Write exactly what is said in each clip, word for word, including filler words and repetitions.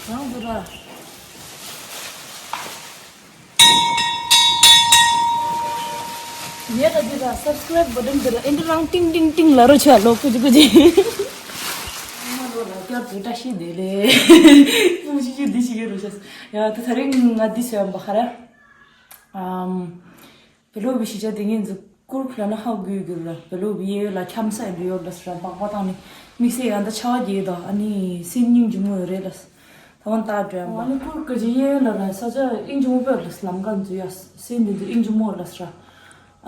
རང་དུ་ར། ངས་ད་འདི་ར་སབ་སི་ཀ་རེབ་བྷ་ཊན་འདི་ར་ཨེ་འདི་རང་ཏིང་ཏིང་ཏིང་ལ་རོ་ཆ་ལོ་ཀུ་ཅི་ཀུ་ཅི། ཨ་མ་ལོ་ལ་སྐྱར་དུ་བཀྲ་ཤིས་བདེ་ལེགས། ཀུ་ཅི་ཅི་འདི་ཞིག་གི་རོ་ཆ། ཡ་ད་ད་རིང་ང་འདི་བཟོས་ཡམ་པ་ཁ་ར། ཨམ། བེ་ལོ་བི་ཤི་ཅ་དེ་ངན་ཟིག་ཀུར་ཁུ་ལ་ན་ཧ་གུ་གུ་ལ་བེ་ལོ་བི་ཡེ་ལ་འཁྱམ་ས་ཡི་ཡོད་ལ་སྲ་བག་པ་དང་ནི་དམིགས་བསལ་ཡང་ད་ཆ་བ་རྒྱས་དང་ཨ་ནི་སེམས་སྙིང་རྗེ་མོ་ཡོད་རེད་ལ། ད་འོན་ཏག་འགྲོ་ཡ་མ་ཨ་ནི་ཀུར་ཀ་ཅི་ཡེ་ལ་ར་ས་ཆ་ཨིན་ཅུ་མོ་བེ་ལ་ལམ་ཀ་འཛུལ་ཡ་སེམས་འདི་འཛུལ་ཨིན་ཅུ་མོ་ལ་སྲ།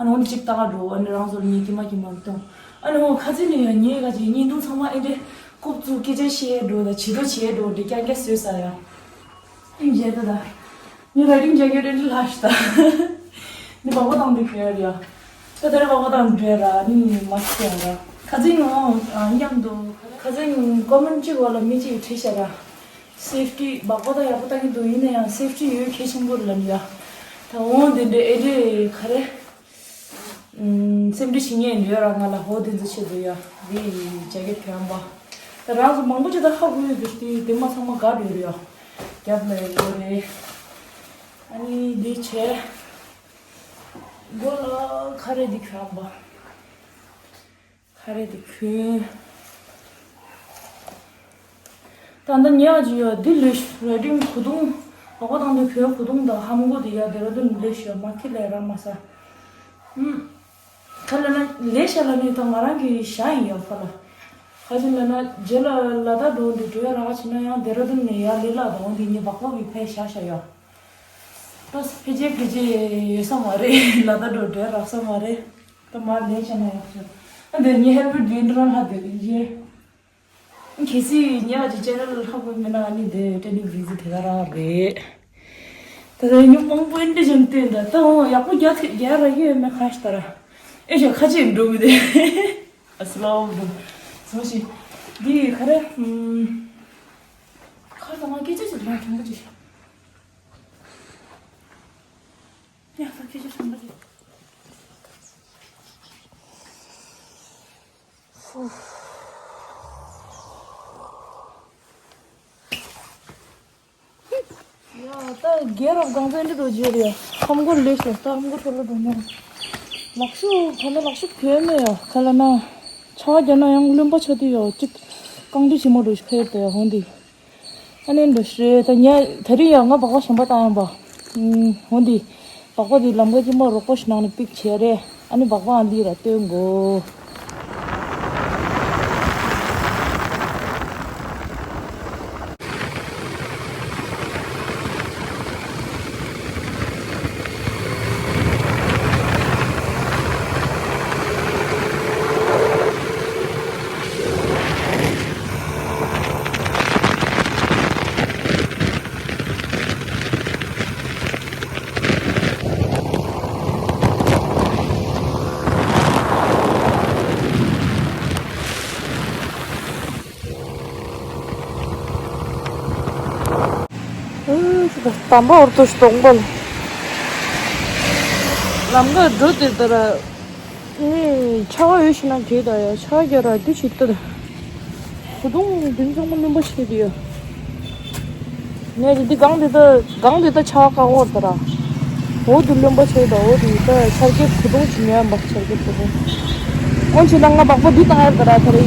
ཨ་ནི་འོན་ཅིག་ཏག་འགྲོ་ཨ་ནི་རང་ཚོར་ཉིད་ཀྱི་མ་ཀྱི་མ་གཏོང་། ཨ་ནི་འོ་ཁ་ཚིག་ནི་ཡ་ཉེ་ག་ཅི་ཉིན་དུ་ཚང་མ་ཨེ་འདྲེ་རྐུབ་བཙུགས་སྐད་ཆ་བཤད་འགྲོ་ད་བྱི་དོ་བྱེད་འགྲོ་འདི་རྐྱང་རྐྱང་བཟོས་ས་ཡ། ཨིན་ཇེ་ཏ་ད། ནི་ར་ཏིང་ཇེ་གེ་རེ་ལ་ཤ་ད། ནི་བག་པ་དང་འདི་ཁྱོད་ཡ། ད་དེར་བག་པ་དང་འདྲེ་ར་ནི་མ་ཤེས་ཡ་ར། ཁ་ཚིག་ངོ་ཨ་མཉམ་དུ། ཁ་ཚིག་ཀོ་མེན་ཊི་གཅིག་བ་ལ་མི་གཅིག་བྲིས་ཤ་ར། སེབ་ཊི་བག་པ་དང་ཡག་པོ་ལྟ་གི་འདུག་ཡིན་ན་ཡང་སེབ་ཊི་ཡོད་གལ་ཆེན་པོ་རེད་ལབ་ཡ། ད་འོང་དེ་འདྲེ་ཨེ་འདྲེ་ག་རེ། སེམས་ཁྲལ་བྱེད་མཁན་ཡོད་ར་ང་ལ་ཧོ་དེ་ཚོ་བྱེད་དུ་ཡ། འདི་ཇེ་ཀེ་ཊི་གྱོན་པ། ད་རང་ཚོ་མང་པོ་ཅིག་ད་ཧ་གོ་ཡོད་དུ་དེ་དེ་མ་ཚང་མ་དགའ་འགྲོ་རེད་ཡ། རྒྱབ་ལ་ཡོད་རེད། ཨ་ནི་འདི་བྱས། མགོ་ལ་ཁ་རས་འདི་གྱོན་པ། ཁ་རས་དེ་གྱོན། ད་ལྟ་ཉག་ཅིག་ཡོད་འདི་ལས་ར་ཏིང་གོ་དུང་། ཨོ་གོ་དང་དུ་གྱོན་གོ་དུང་དང་ཧམ་གོ་དེ་ཡ་དེ་ར་དུ་ལས་ཤོད་མ་ཁི་ལས་ར་མ་ས། ཨུམ། ཁ་ལ་ན་ལས་ཤ་ལ་ནི་ད་ང་རང་གི་ཤ་ཡིན་ཡ་ཁ་ལ། ཁ་ཅིག་ལ་ན་རྗེས་ལ་ལ་ད་འགྲོ་འདི་འགྲོ་ཡ་ར་ཆི་ན་ཡང་དེ་ར་དུ་ནི་ཡ་ལས་ལ་དང་འདི་ཉི་བག་པ་བི་ཕའི་ཤ་ཤ་ཡ། ཏོ་ཕེ་ཇེ་ཕེ་ཇེ་ཡོད་ས་མ་རེད་ལ་ད་འགྲོ་འགྲོ་རག་ས་མ་རེད། ད་མར་ལས་བྱས་ན་ཡག་ཤོས། ཨ་འདི་ཉི་ཧེ་པི་ཌེ་འགྲོ་ལྷ་འདི་རིགས་རེད། གལ་སྲིད་ཉག་ཅིག་ཅེ་ནལ་ལྷག་པོ་མེད་ན་ཨ་ནི་འདི་ཏྲེ་ནི་བི་ཟི་དེ་ག་རག་རེད། ད་ད་ཉུང་མང་པོ་འདི་བཞིན་བསྟན་ད་ད་འོ་ཡག་པོ་རྒྱ་ཐེ་རྒྱ་ར་ཡོད་མེད་ཁ་ཤས་ད་ར། ཨེ་ཞོ་ཁ་ཅིག་འགྲོ་མི་དེ། ཨ་སི་ལ་འོ་འགྲོ། སོ་ཞིག་འདི་ག་རེ། ཁ་ཚང་མ་སྐད་ཆ་ཞིག་ལ་ཁྱོང་གི་ཅིག་ཡ་ད་ཁྱེད་ཚོ་ཞོན་པ་རེད། ཧྥུ། ཡ་ད་རྒྱལ་རབས་གང་ཚན་འདི་འགྲོ་རྒྱུ་རེད། ཧམ་གོ་ལས་ཤོག་ད་ཧམ་གོ་ཁྲོད་ལ་འགྲོ་ཉོ། ལག་ཤུབས་ག་ན་ལག་ཤུབས་གྱོན་མེད་ཡ་ག་ལ་ན། ཆ་བ་རྒྱ་ན་ཡང་རློན་པ་ཆ་དུས་ཡོ་གཅིག་རྐང་དུས་ཆེན་མོ་འགྲོ་ཞིག་ཁ་ཡོད་པ་ཡ་ཧོན་དི། ཨ་ནེ་འདྲ་ཞེས་ད་ཉ་ད་རིང་ཡང་ང་སྦག་སྦག་གཞན་པ་བཏང་ཡང་པ། ཨུམ། འོ་འདི། སྦག་སྦག་འདི་ལམ་ཁ་གཅིག་མ་རོགས་པ་ཞིག་ནང་ནས་པིག་བྱས་རེད། ཨ་ནི་སྦག་སྦག་འདི་ར་སྟོན་དགོས། དམ་པ་འོར་དུ་སྟོང་པ་ལ། ལམ་ཁ་འགྲོ་དེ་ལྟར། ཨེ། ཆར་པ་ཡོད་ཤི་ན་དེ་ད་ཡ་ཆར་རྒྱ་ར་དུ་ཆིག་ཏུ། གོ་དུང་དུང་ཚང་མ་རློན་པ་ཆེ་དུ་ཡ། ངས་ཀྱི་འདི་གང་འདི་ད་གང་འདི་ད་ཆར་པ་བཀག་འོར་ད་ར། འོ་དུ་རློན་པ་ཆེ་ད་འོ་དུ་ད་ཆར་རྒྱ་གོ་དུང་ཆི་ཉོས་པ་ཆར་རྒྱ་གོ་དུང་། འོན་ཆི་ན་ང་སྦག་སྦག་འདི་བཏང་ཡར་ད་ར་ད་རེ།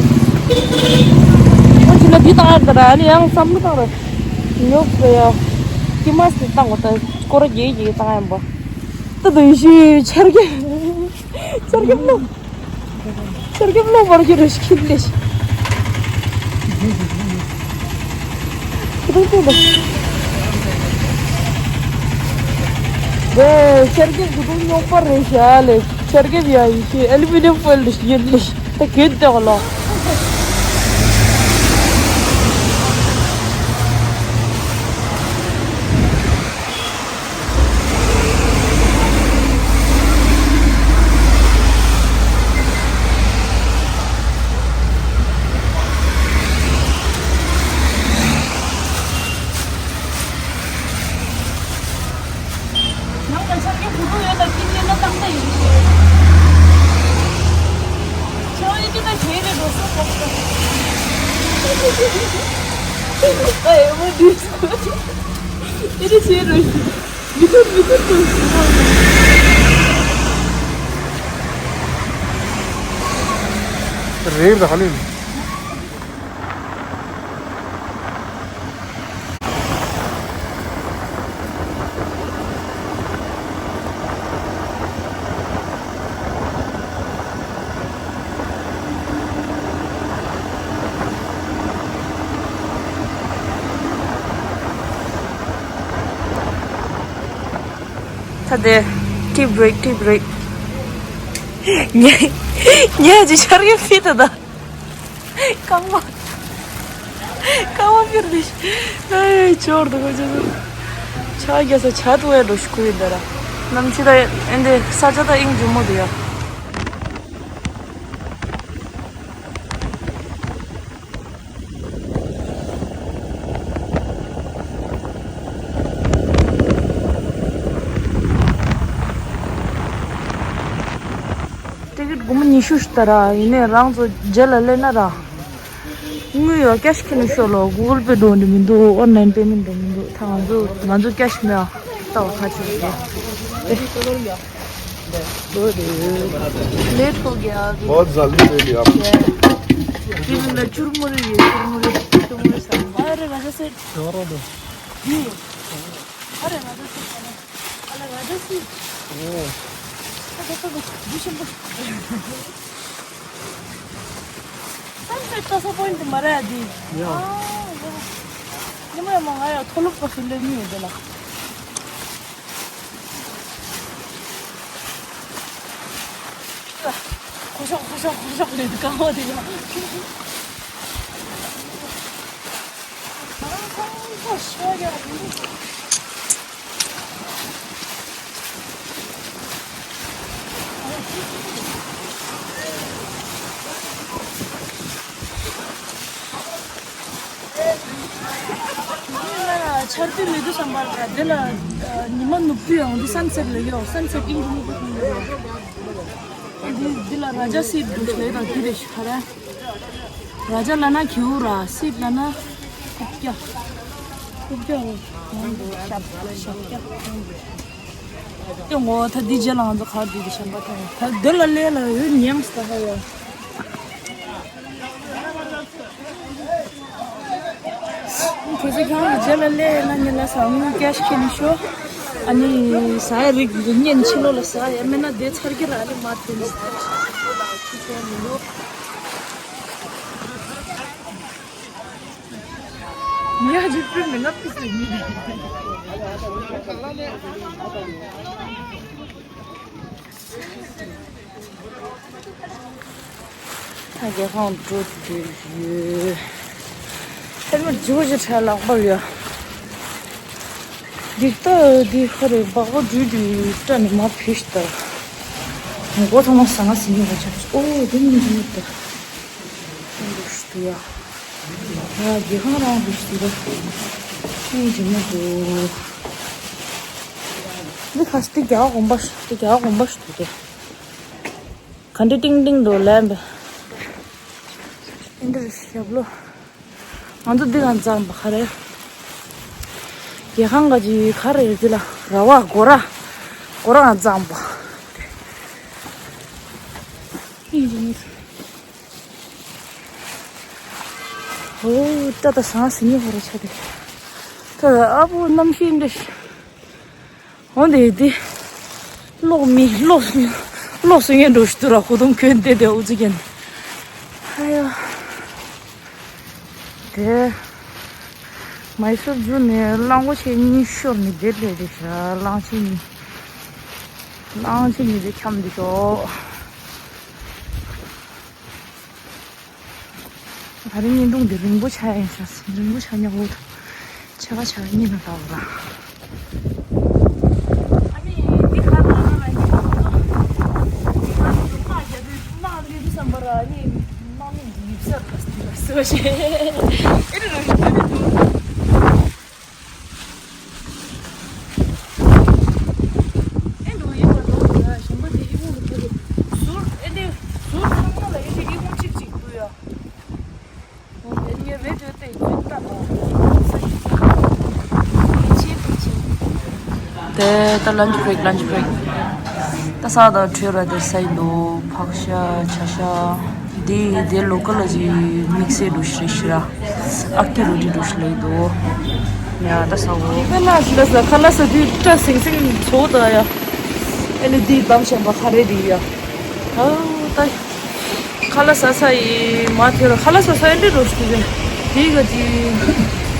འོན་ཆི་ན་འདི་བཏང་ཡར་ད་ར་ཨ་ནི་ཡང་བསམ་བློ་བཏང་ར། ཉོ་གི་ཡ། ཀི་མ་སི་བཏང་གོ་ད་སྐོར་རྒྱས་རྒྱས་བཏང་ཡ་པ། ད་དུང་ཤི་ཆར་རྒྱ། ཆར་རྒྱ་མོ། ཆར་རྒྱ་མོ་བར་གྱི་རུ་ཤི་ལེ་ཤི། ཁྱི་ཕྲུག་ཚོ་ལ། ཝེ། ཆར་རྒྱ་ཁྱི་ཕྲུག་རྙོག་པ་རེད་ཤག་ལེ། ཆར་རྒྱ་ཡ་ཡི་ཤི་ཨེ་ལུ་མི་ནམ་ཕོའིལ་རེད་ཤི་ཡོད་ལེ་ཤི། ད་གྱོད་བཏང་ལོ། ནང་ལ་ཆར་རྒྱ་བུ་ཕྲུག་ཡོད་ལ་ཀིན་ལེན་ན་ཏག་ཏག་ཡིན་ཤེས། ཆོ་ཡི་ཀི་ན་ཁྱེད་རེ་རོ་སོ་ཀོག་ཀོག་ད་ཨེ་མོ་འདུས་སོ། ཨེ་ཅི་ཟེར་རོ་ཞུ། མི་ཐུབ་མི་ཐུབ་ཐུབ། རེད་ད་ཧ་ལས། ད་དེ། tea break, tea break. ཉེ་ཉེ་ཅི་ཤར་གི་ཕི་ད་ད། རྐང་པ། རྐང་པ་ཕིར་དི་ཤི། ཨེ་ཅོར་དུ་གོ་ཅོ། ཆ་རྒྱ་ས་ཆ་དུ་ཨེ་འགྲོ་ཤི་ཁུ་ཡི་འདི་ར། ནམ་ཕྱི་ད་ཨེ་འདི་ས་ཆ་ད་ཨིང་ཇུ་མོ་དུ་ཡ། ཏི་ཀེད་སྒོར་མོ་ཉི་ཤུ་ཞིག་ད་ར། ཡིན་ནའི་རང་ཚོ་རྗེས་ལ་སླེབས་ན་ར། དངུལ་ཡོད་ཀྱ་ཤི་ཁྱི་ནས་ཤོག་ལོ། གུ་གལ་པེ་འགྲོ་འདི་མི་འདུག་ཨོན་ལན་པེ་མེན་འགྲོ་མི་འདུག་ད་ང་ཚོ་ང་ཚོ་ཀྱ་ཤི་མེད་ཨ། ལྟ་བ་ཁ་ཆེ་རེད། ལེ་ཐོ་གི་ཨ་གི། बहुत जल्दी ले लिया आपने। ཡེ། དེ་མིན་ལ་ཅུར་མུ་རི་ཡེ། ཅུར་མུ་རི། ཅུར་མུ་རི་ས། ཨ་རེ་ང་ཚོ་སེ། ཡོ་རོ་དོ། ཡེ། ཨ་རེ་ང་ཚོ་སེ། ཨ་ལ་ང་ཚོ་སེ། ཨོ། ད་ད་ད་ད་འདི་ཆེན་པོ། སན་སེཊ་ལྟ་ས་པོ་ཡིན་དུ་མ་རེད་ཨ་དི། ཡ། ཨ་ཡ། ཉི་མ་ཡ་མ་ང་ཡ་མཐོ་སློབ་པ་ཞིག་སླེབས་མྱོང་ཡོད་དེ་ལ། ཁོ་ཤོག་ཁོ་ཤོག་ཁོ་ཤོག་ལས་དཀའ་བ་དེ་ལ། ཆར་དུས་མེད་དུས་བསམ་པར་དེ་ལ་ཉི་མ་ནུབ་དུས་ཡང་འདི་སན་སེཊ་ལ་ཡོད། སན་སེཊ་ཨིན་ཇུ་མི་ཀུ་ཡོད། འདི་འདི་ལ་ར་ཇ་སིཊ་འདུག་ལས་དང་འདི་རེ་ཞིག་ག་རེ། ར་ཇ་ལ་ན་གྱིའུ་ར། སིཊ་ལ་ན་ཀུབ་ཀྱ། ཀུབ་ཀྱ་རེད། ཞབས་ཞབས་ཀྱ། དེ་ངོ་ད་འདི་རྗེས་ལ་ང་ཚོ་གར་འདི་འདི་ཞབས་པ་ཐོན་ད་འདི་ལ་ལས་ལ་ཡོད་ཉེམས་ད་ཧ་ཡ། ཁོ་ཚོ་ཁྱེད་རང་རྗེས་ལ་ལས་ན་ཉེ་ལ་ས་དངུལ་ཀྱ་ཤི་ཁྱེར་ནས་ཤོག་ཨ་ནི་ཟ་ཡ་རིགས་འདི་ཉན་ཕྱི་ལོགས་ལ་ཟ་ཡ་མེད་ན་བསྡད་ཚར་གི་ར་ཨ་ནི་མ་ཐོན་ཟ་ཡ་ཁྱི་ཁྱེར་མི་འདུག་ཉ་ཇི་པྲི་མི་ན་པི་སི་མི། ད་རྒྱལ་ཁང་འགྲོ་དུས་ཡོད། ཧེལ་མེ་ཊི་ཇི་བོ་ཇི་ཁྲ་ལག་པར་ཡོད། འདི་ལྟ་འདི་ཧ་རེ་སྦག་སྦག་འགྲུལ་འགྲུལ་སྐྲ་ནི་མ་ཕིས་ལྟར། མགོ་ཐང་མ་ཟང་ང་ཟིང་གི་མ་ཆགས་ཨོ་དེ་མི་འགྲོ་མི་ལྟར། འགྲོ་ཤི་ཡ། ཡ་རྒྱལ་ཁང་རང་འགྲོ་ཤི་ལྟར། ཤིང་འཇིམ་མོ་འདུག་འདི་ཁ་སྟེ་རྒྱ་གོམ་པ་ཤི་སྟེ་རྒྱ་གོམ་པ་ཤི་འདུག་སྟེ། ག་འདྲ་ཏིང་ཏིང་འདུག་ལན་པ། ཨིན་དྲ་ཞབས་ལོ། ང་ཚོ་འདི་གང་བརྩམས་པ་ག་རེ། རྒྱལ་ཁང་ག་ཅི་ག་རེ་ཡོད་དེ་ལ་ར་བ་སྒོ་ར། སྒོ་ར་གང་བརྩམས་པ། ཨིན་ཅི་ནི། ཨོ་ཏ་ཏ་ཟང་ཟིང་ཧོ་ར་ཆ་དེ། ཏ་ཨ་བུ་གནམ་གཤིས་འདྲ་ཞིག་འོ་དེ་དེ། གློག་མི་གློག་གློག་སུ་ངན་འགྲོ་ཞུ་དུ་ར་ཧུ་དུམ་ཁྱོད་དེ་དེ་ཨུ་ཙི་ཀན། ཧ་ཡ། དེ། མའི་སུར་རྒྱུ་ནས་གླང་པོ་ཆེ་གཉིས་ཤོར་ནས་བསྡད་བསྡད་དེ་ཤ་གླང་ཆེན་གཉིས། གླང་ཆེན་གཉིས་དེ་འཁྱམས་འདུག་ཤོག་ད་རིང་བརྙན་ཐུང་འདི་རིང་པོ་ཆགས་ཡིན་ཤག་རིང་པོ་ཆགས་ཉག་འོ་ད། ཆ་ག་ཆ་ག་གཉིས་ན་ལྟ་བ་ར། ཨ་ནི་འདི་ག་ལ་ལ་ཡིན་ནོ། འདི་ག་ལ་ལ་རྒྱ་དུས་ནག་ལི་དུས་བསམ་པ་ར་ནི་ནག་མི་འདི་ཡིབ་ས་ར་སྟི་ར་སི་བ་ཤེ། ཨེ་རི་ར་ཤི་ད་ནི་འདུག་ཨེ་འགྲོ་ཡིན་པ་འགྲོ་ཡ་གཞན་པ་དེ་ཨི་ཁུང་དུ་ཕ་གི་ཟུར་ཨེ་འདི་ཟུར་ཚང་མ་ལ་ཨེ་འདི་ཨི་ཁུང་གཅིག་གཅིག་འདུག་ཡ། ངས་རེ་འདོད་དེ་ཁྱོད་ལྟ་དང་། ཆེད་དུ་ཆེད་ དེ་ད་lunch break, lunch break. ད་ས་དང་བྲོས་ར་དེ་ས་ཡིན་དོ། ཕག་ཤ་བྱ་ཤ། དེ་དེ་local གི་དམིགས་བསལ་འགྲོ་ཤི་རེ་ཤི་ར། ཨག་ཏི་རོ་ཏི་འགྲོ་ཤི་ལེ་དོ། ཡ་ད་ས་འོ། ཁ་ལ་ས་ཁ་ལ་ས་དེ་སྐྲ་སིང་སིང་ཚོ་ད་ཡ། ཨེ་ནི་དེ་དམ་ཞན་པ་ཁ་རེ་དེ་ཡ། ཨོ་ད། ཁ་ལ་ས་ས་ཡི་མ་ཐེ་ར་ཁ་ལ་ས་ས་ཡི་འདྲེ་རོ་ཤི་དེ། དེ་ག་དེ་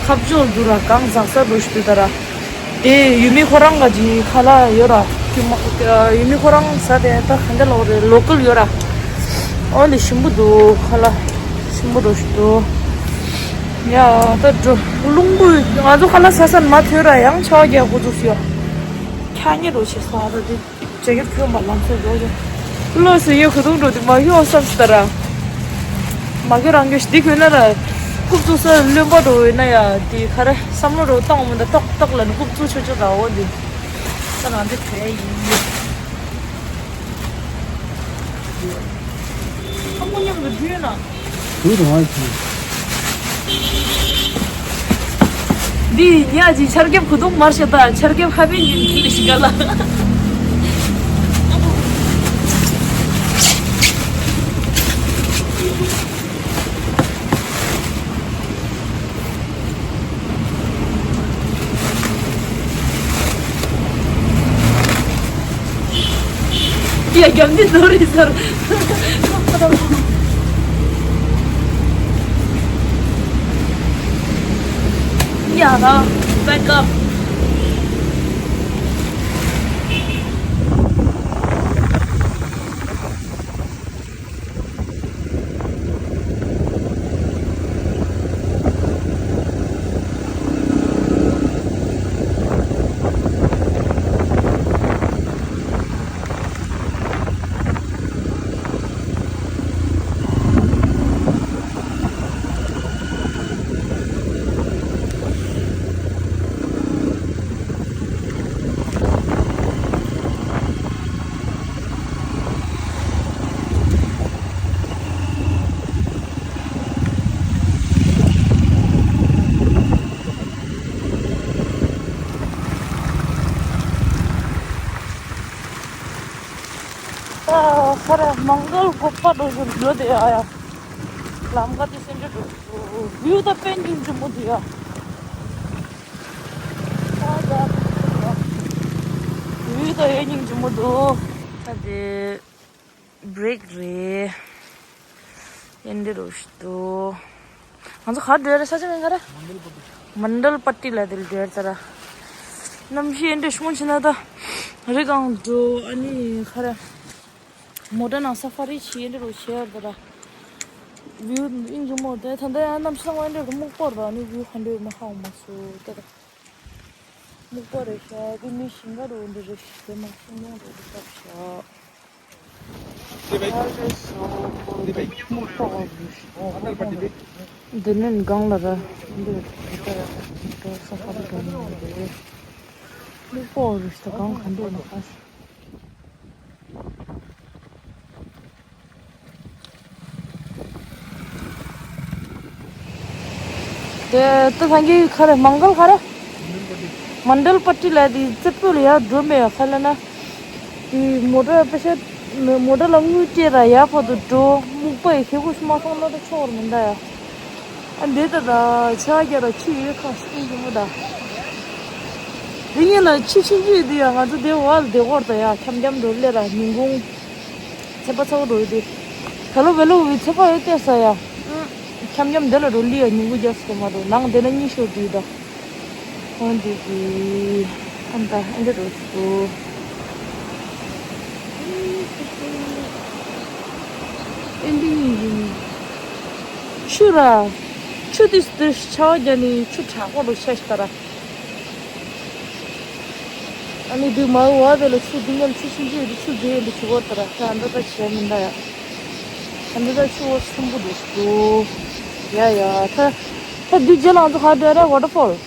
ཁབ་ཇོལ་དུ་ར་གང་ཟག་ས་རོ་ཤི་ད་ར། དེ་ཡུལ་མི་ཁོ་རང་ག་ཅི་ཁ་ལ་ཡོད་ར། ཀྱི་མ་ཡུལ་མི་ཁོ་རང་ས་དེ་ད་ག་འདྲ་ལོག་རེད། local ཡོད་ར། ཨོ་ལེ་ཞིམ་པོ་འདུག་ཁ་ལ་ཞིམ་པོ་འགྲོ་ཞིག་འདུག་ཡ་ད་འགྲོ་རླུང་བུ་ང་ཚོ་ཁ་ལ་ས་ས་མ་ཐོན་ར་ཡང་ཆ་རྒྱག་གོ་འདུག་ཡ། ཁྱ་ཉེ་འགྲོ་ཆེ་ས་ད་དེ་ཇེ་ཀེད་གྱོན་པ་ལམ་སེ་འགྲོ་ཡ། ལོ་སི་ཡོ་ཁུ་དུང་འགྲོ་དེ་མ་གི་ཨོ་སམ་སི་ད་ར། མ་གི་རང་གི་ཤི་དེ་གོན་ན་ར། རྐུབ་བཙུགས་ས་རློན་པ་འགྲོ་ཡོད་ན་ཡ་དེ་ཁ་ར་བསམ་བློ་རོ་བཏང་མི་འདུག་ཏོག་ཏོག་ལ་ནི་རྐུབ་བཙུགས་ཆོག་ཆོག་ར་འོ་དེ། ད་རང་དེ་བྲལ་ཡིན། ཨ་མོ་མཉམ་དུ་བྲོས་ན། བྲོས་རུང་ཨ་ཅི། འདི་ཉ་ཅི་ཆར་ཁེབས་གུ་དུང་མར་ཤ་ད་ཆར་ཁེབས་ཧ་པན་ཡིན་གི་ཞིག་ག་ལ། ཡ་རྒྱབ་འདི་ནོར་རི་ཟེར། ཡ་ར་back up། ཨ་ཁ་ར་མང་གལ་གོ་པ་འགྲོ་བཞིན་འགྲོ་དེ་ཨ་ཡ། ལམ་ཁ་དེ་སེམས་ཅན་འགྲོ་བིའུ་ད་དཔེ་སྙིང་རྗེ་མོ་དེ་ཡ། ཨ་ད་བིའུ་ད་ཡ་སྙིང་རྗེ་མོ་འདུག་ད་དེ། བྷི་རེག་རེད། ཨེ་འདྲ་རོ་ཞིག་འདུག་ང་ཚོ་ག་བར་འགྲོ་ཡ་རེད། ས་ཆ་མིང་ག་རེ། མན་ཌལ་པ་ཊི་ལ་དེར་འགྲོ་ཡ་རེད་ད་ར། གནམ་གཤིས་ཨེ་འདྲ་སྔོན་ཕྱིན་ན་ད། རི་སྒང་འགྲོ་ཨ་ནི་ག་རེ། མོ་ཊ་ནང་ས་ཕ་རི་བྱེད་ཨེ་འདྲ་རོ་བྱེད་ཡ་རེད་ད་ར། བིའུ་ཨིན་ཇི་མོ་དེ་ད་ལྟ་ཡང་གནམ་གཤིས་སྔོན་ཨེ་འདྲ་རོ་སྨུག་པོ་རེད་ཨ་ནི་བིའུ་ག་འདྲ་ཡོད་མ་ཧ་གོ་མ་སོང་ད་ར། སྨུག་པ་རེད་ཤག་དེ་མི་ཞིང་ཁ་རུ་འདི་རེད་ཤག་དེ་མ་ཤིང་སྡོང་རུ་འདི་བཏབ་ཤག་ཡ་རེད་ཤག་དེ་མི་སྨུག་པ་རུ་ཤག་འདི་ནས་སྒང་ལ་ར་འདི་རེད་ཤག་ས་ཁ་རུ་འགྲོ་ནི་རེད། སྨུག་པ་རུ་ཤག་སྒང་ག་འདྲ་ཡོད་ན་ཧ་ཤག་དེ་ད་སངས་རྒྱས་ག་རེ་མང་གལ་ག་རེ། མན་ཌལ་པ་ཊི་ལ་དེ་རྩེ་ཕུ་ལ་ཡར་འགྲོ་མེད་ཡ་ག་ལ་ན། དེ་མོ་ཊ་པེ་ཤ་མོ་ཊ་ལ་དངུལ་སྤྲད་ར་ཡར་བར་དུ་འགྲོ་སྨུག་པ་ཡི་ཁེ་གུ་ཤི་མ་སོང་ན་ད་ཆོག་ར་མི་འདའ་ཡ། ཨ་འདི་ད་ད་ཆ་རྒྱ་ར་ཆུ་ཡོད་ཁ་སྲིང་གི་མོ་ད། དེ་ཉིན་ལ་ཆུ་ཆུན་ཆུ་ཡོད་དུས་ཡ་ང་ཚོ་དེ་བར་དེ་སྐོར་ད་ཡ་འཁྱམ་འཁྱམ་འགྲོ་སླེབས་ར་ཉིན་གུང་། ཚད་པ་ཚ་བོ་འགྲོ་ཡོད་དེ། ད་ལོ་བེ་ལོ་བའི་ཚད་པ་ཡོད་ཏེ་ས་ཡ། འཁྱམ་འཁྱམ་འདི་ལ་འགྲོ་ལི་ཡ་ཉིན་གུང་རྒྱབ་སོ་མ་འགྲོ་ནང་དེ་ན་གཉིད་ཤོར་དུས་ད། འོན་ཏེ་གི། ཨམ་ད་ཨེ་འདྲ་འགྲོ་སོ། ཨེ་འདི་ཡིན་ཡིན། ཆུ་ར། ཆུ་དེ་དེ་ཆ་བ་རྒྱ་ནི་ཆུ་དྲག་པོ་འགྲོ་ཤ་ཤ་ད་ར། ཨ་ནི་དུས་མ་བ་དེ་ལ་ཆུ་དེ་ཉལ་ཆུ་ཆུང་ཆུང་དེ་ཆུ་དེ་འདི་ཆུ་བོ་ད་ར་ད་འདི་ད་བྱས་མི་འདའ་ཡ། ད་འདི་ད་ཆུ་བོ་ཆེན་པོ་འདུག་འདུག་ཡ་ཡ་ད། ད་དུས་རྒྱལ་ལང་ཚོ་ཧ་འདྲ་ར་ཝ་ཊར་ཕོལ།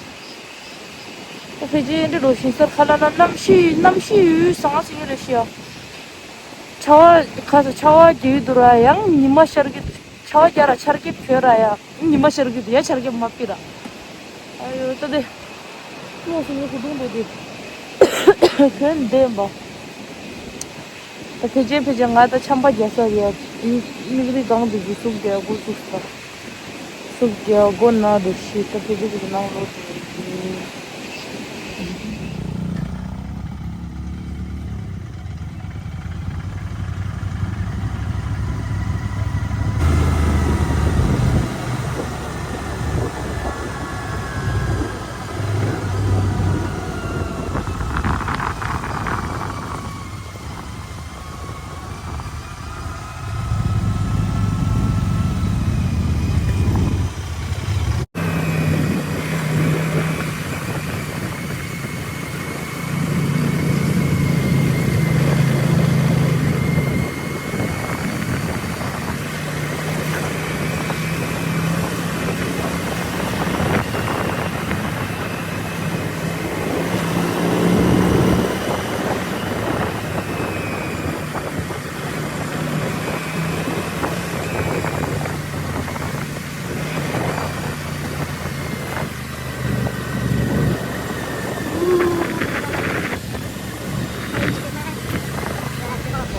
ད་ཕལ་ཆེར་འདི་འགྲོ་ཞིང་སར་ཁ་ལ་ན་གནམ་གཤིས་གནམ་གཤིས་ཡུལ་ཟང་ཟིང་རེ་ཤི་ཡ། ཆར་པ་ཁ་ས་ཆར་པ་རྒྱག་གི་འདུག་ར་ཡང་ཉི་མ་ཤར་གི་འདུག་ཆར་པ་རྒྱག་ར་ཆར་ཁེབས་གྱོན་ར་ཡ། ཉི་མ་ཤར་གི་འདུག་ཡ་ཆར་ཁེབས་མ་ཕུད་ར། ཨ་ཡོ་ད་དེ། ལོག་སོང་ངས་ཧུ་དུང་འགྲོ་དེ། གོན་བསྡད་པ། ད་ཕལ་ཆེར་ཕལ་ཆེར་ང་ད་ཆམ་པ་རྒྱག་ས་རེད། མིག་རིལ་སྒང་དེ་གི་སུབ་རྒྱག་དགོས་ཚུགས་ས། སུབ་རྒྱག་དགོས་ན་འདུག་ཤི། ད་ཕལ་ཆེར་ཕལ་ཆེར་ནང་ལོགས་དེ།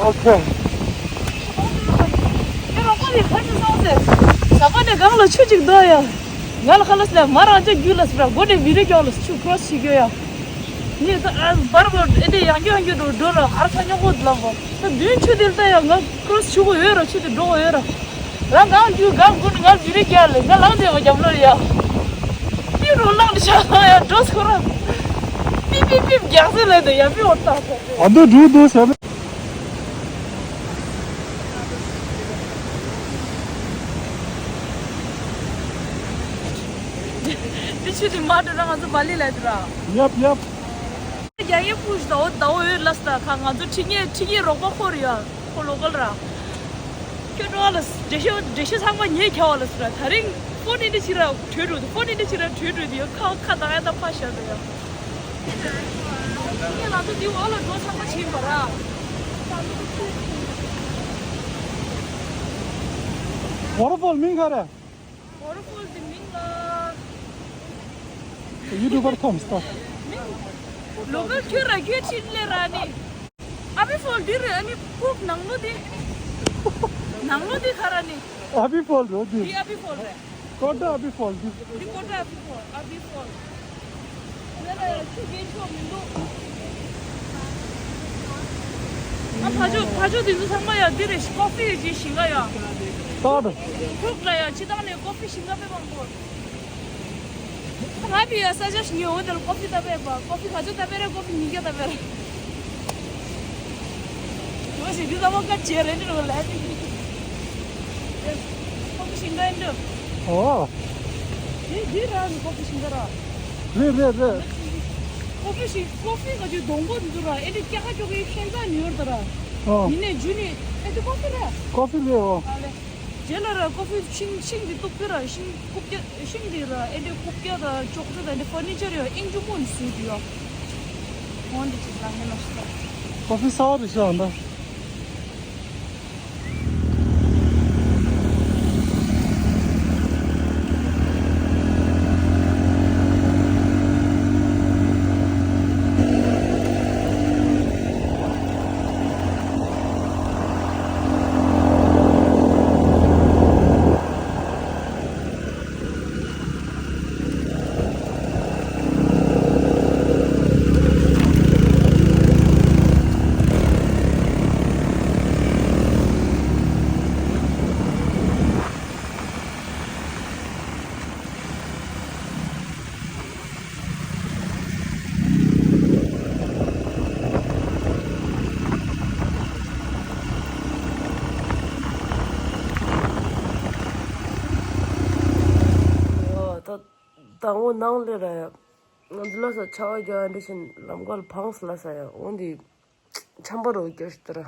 ཨོ་ཁེ། ཡ་རོགས་པ་ནི་ཕར་ཚུར་སོང་ཟེར། ཟ་པ་ནས་སྒང་ལ་ཆུ་ཅིག་འདུག་ཡ། ང་ལ་ཁ་ལོ་སི་ལ་མ་རང་ཅག་རྒྱུད་ལ་སི་ར་སྒོ་ནས་བི་རི་ཀྱོག་ལ་སི་ཆུ་ཀྲོ་སི་བྱེད་རྒྱུ་ཡ། ངས་ད་ཨ་བར་བར་ཨེ་དེ་ཡང་རྒྱུ་ཡང་རྒྱུ་འགྲོ་འགྲོ་ར་ཨར་ཚ་ཉོ་གོ་ལ་བ། ད་མདུན་ཆུ་དེ་ལ་ད་ཡ་ང་ཀྲོ་སི་ཆུ་གོ་ཡོད་ར་ཆུ་དེ་འགྲོ་གོ་ཡོད་ར། རང་གང་རྒྱུ་གང་དགོས་ནས་ང་བི་རི་ཀྱོག་ལ་ང་ལངས་དེ་བ་རྒྱབ་ལོ་ཡ། ཏི་རུ་ལངས་ནས་ཤ་ཡ་འགྲོ་སོ་ར། ཏི་ཏི་ཏི་རྒྱག་སེ་ལ་དེ་ཡ་པི་འོ་ཏ་ཏ། ཨ་འདི་འགྲོ་འདུག་ཟེར། འདི་ཆུ་དེ་མ་འགྲོ་ན་ང་ཚོ་བ་ལི་ལ་འགྲོ་ར། ཡབ་ཡབ། རྒྱ་ཡེ་ཕུ་ཞིག་ཟླ་བོ་ཟླ་བོ་འོད་ལ་སི་ད་ཁ་ང་ཚོ་ཁྲི་ཉེ་ཁྲི་ཉེ་རོགས་པ་ཁོ་རེད་ཡ། ཁོ་ལོ་ཀལ་ར། ཁྱོད་འགྲོ་བ་ལ་སི་འགྲེལ་བཤད་འགྲེལ་བཤད་ཚང་མ་ཉེ་ཁྱ་བ་ལ་སི་ར། ད་རིང་ཕོན་ཨིན་འདྲ་ཞིག་ར་བྲོས་འགྲོ་དུ་ཕོན་ཨིན་འདྲ་ཞིག་ར་བྲོས་འགྲོ་དུ་ཡ་ཁ་ཁ་ད་ཨ་ད་ཕ་ཤ་ད་ཡ། ཁྱེད་ང་ཚོ་འདི་འོག་ལ་འགྲོ་ཚང་མ་ཕྱིན་པ་ར། ཝ་ཊར་ཕོལ་མིང་ག་རེ། ཝ་ཊར་ཕོལ་དེ་མིང་ལ། ཡུ་ཊུབ་པར་ཐོམ་སྟོ། མིང་། ལོ་ཀལ་ཁྱོད་ར་ཁྱོད་ཕྱིན་ལེ་ར་ནི། ཨ་བི་ཕོལ་འདི་རེད། ཨ་ནི་ཕུག་ནང་ལོ་འདི། ནང་ལོ་འདི་ག་ར་ནི། ཨ་བི་ཕོལ་རོ་འདི། འདི་ཨ་བི་ཕོལ་རེད། ཀོ་ཏ་ཨ་བི་ཕོལ་འདི། འདི་ཀོ་ཏ་ཨ་བི་ཕོལ་ཨ་བི་ཕོལ། ང་ལ་ཡ་ཆུ་རྒྱན་ཆོག་མི་འདུག་ཨ་ཕ་ཇོ་ཕ་ཇོ་འདི་ཚོ་ཚང་མ་ཡ་འདི་རེད། ཀོ་ཕི་རེད་ཅེས་ཞིང་ཁ་ཡ། ཏག་ཏག་ཕུག་ལ་ཡ་ཕྱི་ཐང་ནས་ཀོ་ཕི་ཞིང་ཁ་པེ་མང་པོ། ང་བི་ཡ་ས་ཆ་ཞིག་ཉོ་འོ་དེ་ལ་ཀོ་ཕི་ད་པེ་པ་ཀོ་ཕི་ག་ཚོད་ད་པེ་རེད། ཀོ་ཕི་ཉིས་བརྒྱ་ད་པེ་རེད། ང་ཞིག་འདི་ཚང་མ་ཀ་བྱེད་རེད་འདི་རུ་ལ་ཀོ་ཕི་ཞིང་ཁ་ཡིན་འདུག་ཨོ། འདི་འདི་རང་གི་ཀོ་ཕི་ཞིང་ཁ་ར། རེད་རེད་རེད། ཀོ་ཕི་ཞིག་ཀོ་ཕི་ག་ཅིག་སྡོང་པོ་འདི་ཚོ་ར་ཨེ་འདྲ་སྐྱ་ཁ་ཅོག་གི་ཁེན་ཙ་ཉོ་ཡོད་ད་ར། ཨོ། ཡིན་ནས་ཇུ་ནི་ཨེ་འདི་ཀོ་ཕི་ར། ཀོ་ཕི་རེད་ཨོ། ཨ་ལེ། རྗེས་ལ་ར་ཀོ་ཕི་ཤིང་ཤིང་འདི་གཏུབ་པའི་ར་ཤིང་རྐུབ་བཀྱག་ཤིང་འདི་ར་ཨེ་འདྲའི་རྐུབ་བཀྱག་དང་ཅོག་ཙེ་དང་འདི་ཕར་ནི་ཅར་ཡོད་ཨིན་ཇུ་མོ་ནི་བཟོས་འདུག་ཡ། འོ་འདི་ཅིག་ལ་ངན་ལ་ཤི་ད། ཀོ་ཕི་སའོ་རི་ཤི་འདི། ད་དང་པོ་ནང་ལས་ར་ཡ། ང་ཚོ་ལ་ས་ཆ་བ་རྒྱ་འདྲ་བཞིན་ལམ་ཁ་ལ་བངས་ལ་ས་ཡ་འོ་འདི་ཆམ་པ་རོ་རྒྱ་ཞིག་ད་ར།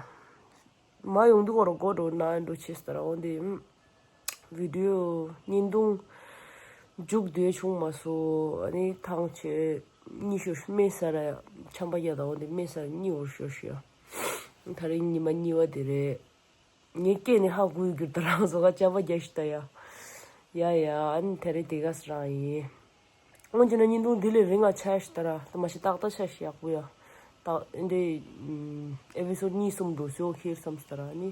མ་ཡོང་དུས་སྐོར་གོ་འགྲོ་ན་འགྲོ་ཆེ་ཟེར་འོ་འདི། བི་ཌིའོ་བརྙན་ཐུང་མཇུག་བསྡུས་བྱུང་མ་སོང་། ཨ་ནི་ཐང་ཆད་གཉིད་ཤོར་སྨན་ཟ་ར་ཡ། ཆམ་པ་རྒྱག་དང་འོ་འདི་སྨན་ཟ་ར་གཉིད་འོར་ཤོར་ཤི་ཡ། ད་རེས་ཉི་མ་གཉིས་པ་དེ་རེད། ངས་སྐད་ནས་ཧ་གོ་གི་ད་རང་བཟོ་ག་ཅ་པ་རྒྱ་ཞིག་ད་ཡ། ཡ་ཡ་ཨ་ནི་ད་རེས་དེ་ག་སི་རང་ཡིན། འོན་ཀྱང་ན་བརྙན་ཐུང་འདི་ལས་རིང་ང་ཆ་ཞིག་ད་ར་ད་མ་ཤི་ཏག་ཏག་ཆ་ཞིག་ཡག་པོ་ཡ། ད་འདི་ཨེ་པི་སོ་ཌི་གཉིས་གསུམ་འགྲོ་ཤོག་ཁེར་བསམ་སྟེ་ར། ཨ་ནི་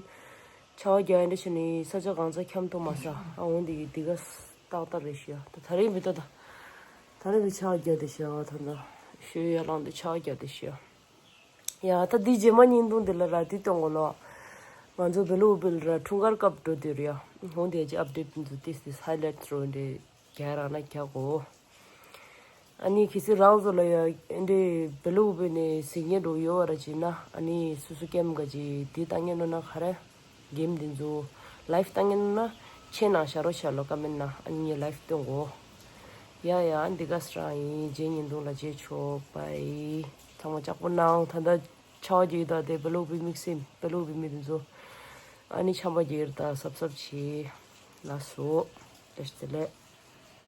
ཆར་པ་རྒྱག་ཡ་འདྲ་བྱས་ནས་ས་ཆ་གང་ས་འཁྱམ་ཐུབ་མ་ས། ཨ་འོ་འདི་འདི་ག་ཏག་ཏག་རེད་ཤི་ཡ། ད་ད་རེས་མི་ལྟ་ད། ད་རེས་མི་ཆར་པ་རྒྱག་དེ་ཤི་ཡ། ད་ད་ཤོད་ཡ་ལང་དེ་ཆར་པ་རྒྱག་དེ་ཤི་ཡ། ཡ་ད་འདི་རྗེས་མ་བརྙན་ཐུང་འདི་ལ་ར་འདི་སྟོན་གོ་ལོ། ང་ཚོ་བེ་ལུ་བེ་ལ་ར་འཁྲུངས་སྐར་སྐབས་འགྲོ་དུས་རེད་ཡ། འོ་འདི་ཡ་ཅི་ཨབ་ཌེཊ་འདུག་ཏིས་ཏིས་ཧའི་ལའིཊ་རོ་འདི་རྒྱག་ར་ན་རྒྱག་གོ། ཨ་ནི་ཁྱེད་ཚོ་རང་ཚོ་ལ་ཡ་འདི་བེ་ལུ་བེ་ནས་གཟིགས་མཁན་འགྲོ་ཡོད་བ་ར་ཅི་ན། ཨ་ནི་སུ་སུ་ཀེམ་ག་ཅི་འདི་ལྟ་མཁན་ནོ་ན་ག་རེ། གེམ་འདི་ཚོ་ལའིབ་ལྟ་མཁན་ནོ་ན་ཆེ་ནང་བཞག་རོགས་བྱ་ལོ་ཀ་མེན་ན། ཨ་ནི་ངས་ལའིབ་སྟོན་གོ། ཡ་ཡ་འདི་ག་སྲང་ཡིན། རྗེས་བརྙན་ཐུང་ལ་མཇལ་ཆོག་པའི། ཚང་མ་ལྕགས་པོ་གནང་། ད་ལྟ་ཆར་པ་རྒྱག་ད་དེ་བེ་ལུ་བེ་དམིགས་བསལ་བེ་ལུ་བེ་མི་འདི་ཚོ། ཨ་ནི་ཆར་པ་རྒྱག་ད་སབ་སབ་བྱེད། ལགས་སོ། བཀྲ་ཤིས་བདེ་ལེགས།